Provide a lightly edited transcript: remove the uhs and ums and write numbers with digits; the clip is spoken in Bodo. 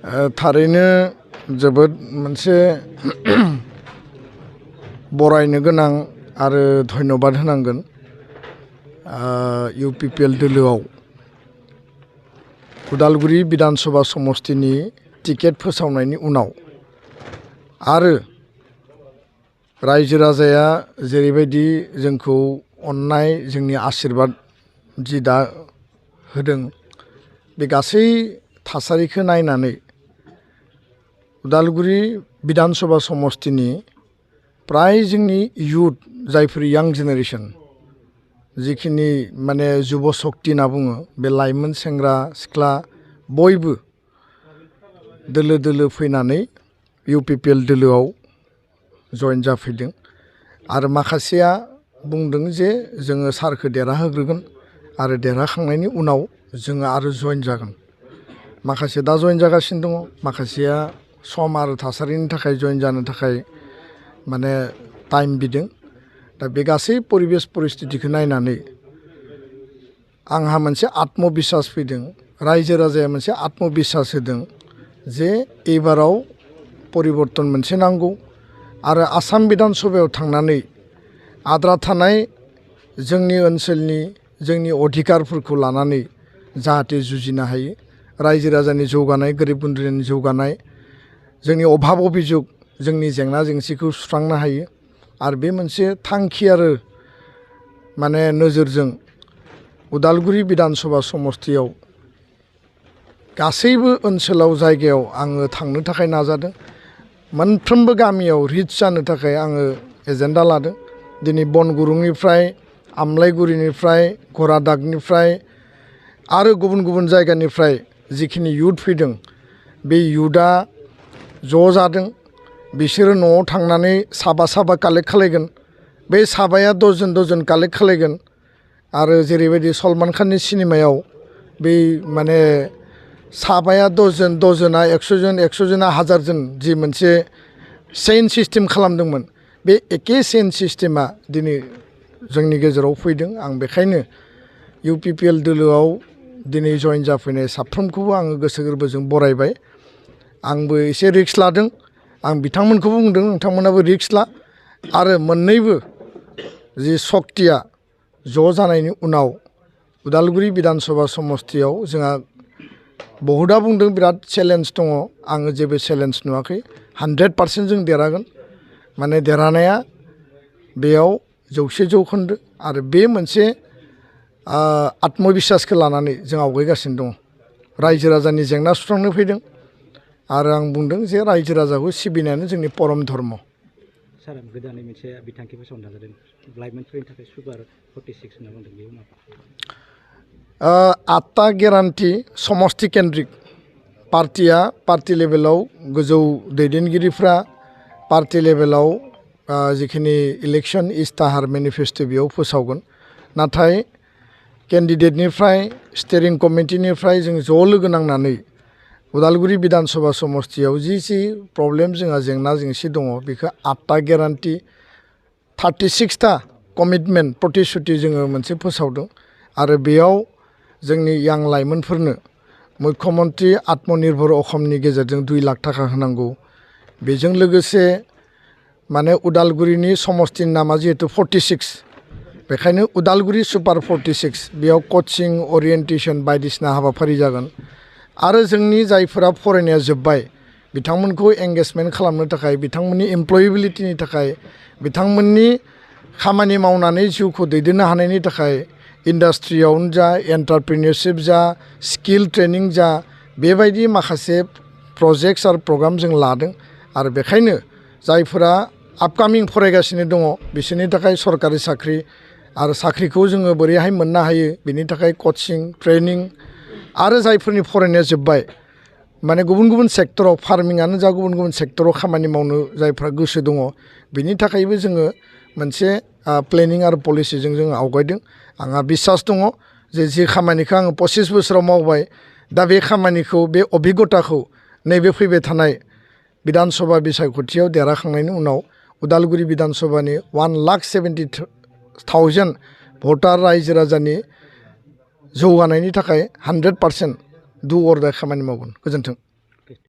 थारैनो जोबोद मोनसे बरायनो गोनां आरो धन्यबाद होनांगोन इउपिपिएल दोलोआव उदालगुरि विधानसभा समष्टिनि टिकेट फोसावनायनि उनाव आरो रायजो राजाया जेरैबायदि जोंखौ अननाय जोंनि आशीर्वाद जि दा होदों बे गासै थासारिखौ नायनानै उदालगुरि विधानसभा समष्टिनि प्राय जोंनि युथ जायफोर यां जेनेरेशन जिखिनि माने जुब शक्ति होनना बुङो बे लाइमोन सेंग्रा सिख्ला बयबो दोलो दोलो फैनानै इउपिपिएल दोलोआव जइन जाफैदों आरो माखासेया बुंदों जे जोङो सारखौ देरहाहोग्रोगोन आरो देरहाखांनायनि उनाव जोङो आरो जइन जागोन। माखासे दा जइन जागासिनो दङ, माखासेया सम आरो थासारिनि थाखाय जइन जानो थाखाय माने टाइम बिदों। दा बे गासै परिबेस परिस्थितिखौ नायनानै आंहा मोनसे आत्मबिश्वास फैदों, रायजो राजाया मोनसे आत्मबिश्वास होदों जे एबाराव परिबर्तन मोनसे नांगौ आरो आसाम विधानसभायाव थांनानै आद्रा थानाय जोंनि ओनसोलनि जोंनि अधिकारफोरखौ लानानै जाहाथे जुजिनो हायो, रायजो राजानि जौगानाय, गोरिब गुन्द्रानि जौगानाय, जोंनि अभाब अभियोग, जोंनि जेंना जेंसिखौ सुस्रांनो हायो। आरो बे मोनसे थांखि आरो माने नोजोरजों उदालगुरि विधानसभा समष्टियाव गासैबो ओनसोलाव जायगायाव आङो थांनो थाखाय नाजादों। मोनफ्रोमबो गामियाव रिच जानो थाखाय आङो एजेन्डा लादों। दिनै बनगुरुंनिफ्राय, आमलाइगुरिनिफ्राय, घरादागनिफ्राय आरो गुबुन गुबुन जायगानिफ्राय जिखिनि युथ फैदों बे युथआ ज' जादों। बिसोरो न'आव थांनानै साबा कालेक्ट खालायगोन, बे साबाया दजन कालेक्ट खालायगोन आरो जेरैबायदि सलमान खाननि सिनेमायाव बै माने साबाया दजना 100 जन, 100 जना 1000 जन जि मोनसे चेइन सिस्टेम खालामदोंमोन, बे एखे चेइन सिस्टेमा दिनै जोंनि गेजेराव फैदों। आं बेखायनो इउपिपिएल दोलोआव दिनै जइन जाफैनाय साफ्रोमखौबो आङो गोसो गोरबोजों बरायबाय। आंबो एसे रिक्स लादों, आं बिथांमोनखौबो बुंदों नोंथांमोनाबो रिक्स ला आरो मोननैबो जि सक्तिया ज' जानायनि उनाव उदालगुरि विधानसभा समष्टियाव जोंहा बहुदा बुंदों बिराद चेलेन्ज दङ, आङो जेबो चेलेन्ज नुवाखै। 100% जों देरहागोन, माने देरहानाया बेयाव 100% आरो बे मोनसे आत्मबिश्वासखौ लानानै जों आवगायगासिनो दङ। रायजो राजानि जेंना सुस्रांनो फैदों आरो आं बुंदों जे रायजो राजाखौ सिबिनायानो जोंनि परम धर्म। सार गोदानै मोनसे बिथांखि फोसावनो नाजादों लाइमोनफोरनि थाखाय सुपार 46 होनना बुंदों, बेयाव मा 8टा गेरान्टि समष्टि केन्द्रिक पार्टिया पार्टि लेभेलाव गोजौ दैदेनगिरिफ्रा पार्टि लेभेलाव जिखिनि इलेक्सन इस्ताहार मेनिफेस्टो बेयाव फोसावगोन। नाथाय केन्डिडेटनिफ्राय स्टेरिं कमिटिनिफ्राय जों ज' लोगो नांनानै उदालगुरि विधानसभा समष्टियाव जि प्रब्लेम जोंहा जेंना जेंसि दङ बेखौ 8टा गेरान्टि 36टा कमिटमेन्ट प्रतिश्रुति जोङो मोनसे फोसावदों आरो बेयाव जोंनि यां लाइमोनफोरनो मुख्यमन्त्रि आत्मनिर्भर अखमनि गेजेरजों 2 लाख थाखा होनांगौ। बेजों लोगोसे माने उदालगुरिनि समष्टिनि नामा जिहेतु 46 बेखायनो उदालगुरि सुपार 46 बेयाव कचिं अरियेन्टेसन बायदिसिना हाबाफारि जागोन आरो जोंनि जायफोरा फरायनाया जोब्बाय बिथांमोनखौ एंगेजमेन्ट खालामनो थाखाय, बिथांमोननि एमप्लयेबिलिटिनि थाखाय, बिथांमोननि खामानि मावनानै जिउखौ दैदेननो हानायनि थाखाय इन्डास्ट्रियावनो जा, एन्टारप्रिनियरशिप जा, स्किल ट्रेनिं जा, बेबायदि माखासे प्रजेक्ट्स आरो प्रग्राम जों लादों आरो बेखायनो जायफोरा आपकामिं फरायगासिनो दङ बिसोरनि थाखाय सरकारि साख्रि आरो साख्रिखौ जोङो बोरैहाय मोननो हायो बेनि थाखाय कचिं ट्रेनिं आरो जायफोरनि फरायनाया जोब्बाय माने गुबुन गुबुन सेक्टराव फार्मिङानो जा गुबुन गुबुन सेक्टराव खामानि मावनो जायफ्रा गोसो दङ बिनि थाखायबो जोङो मोनसे प्लेनिं आरो पलिसिजों जोङो आवगायदों। आंहा बिसास दङ जे खामानिखौ आङो 25 बोसोराव मावबाय, दा बे खामानिखौ बे अभिगताखौ नैबे फैबाय थानाय विधानसभा बिसायख'थियाव देरहाखांनायनि उनाव उदालगुरि विधानसभानि 1,70,000 भटार रायजो राजानि जौगानायनि थाखाय 100% दु अर दाय खामानि मावगोन। गोजोन्थों।